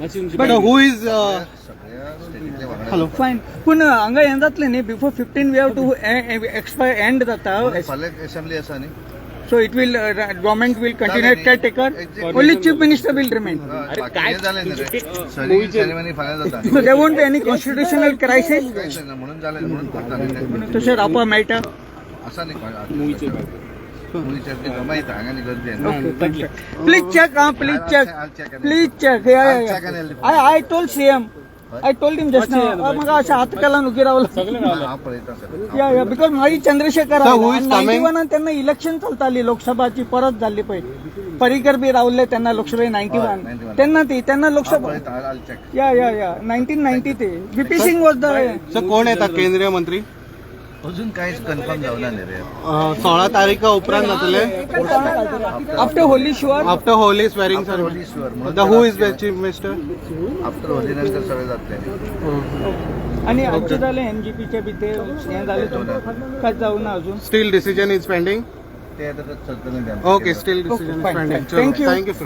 But who is सगळ्या स्टेटीतले वांगडा. Hello. Fine, पूण हांगा हें जातलें न्ही, before 15 we have to expire, end जाता. फाल्यां असेंब्ली आसा न्ही. So it will government will continue caretaker, only chief minister will remain. बाकी हें जालें न्ही रे, स्वेरिंग सेरेमनी फाल्यां जाता. So there won't be any constitutional crisis? कांयच ना, म्हणून जालें, म्हणून करता न्ही ते. तशें रावपा मेळटा? आसा न्ही, मुवीचेर ती जमायता हांगा न्ही, गर्दी आहा. Please check, ah, please check. I'll check and- please check. I'll check and I'll- I told CM, I told him just, म्हाका अशें हात केला उगी रावला. हांव पळयता सर. या, because मागीर Chandrashekhar Sir, who is ninety coming? वनान तेन्ना इलेक्शन चलताली लोकसभाची, परत जाल्ली पळय, पर्रीकर बी रावल्ले तेन्ना लोकसभे 91. 91. तेन्ना ती तेन्ना हांव लोकसभा. पळयता, I'll check. या, 1990 ते VP Singh was the sir, कोण येता केंद्रीय मंत्री? अजून कांयच कन्फर्म जावना न्ही रे. 16 तारीख उपरांत जातले. After Holi sure. After Holi swearing After Holi sure. म्हणून the who is the chief minister? After Holi नंतर सगळें जातलें न्ही. आणि आमचे जाले एनजीपीचे बी ते हें जालें तुमकां, काय जावना अजून? Still decision is pending. ते आतां चलतलें ते आमचें. Okay, still decision is fine, pending. Fine. Thank you. Thank you sir.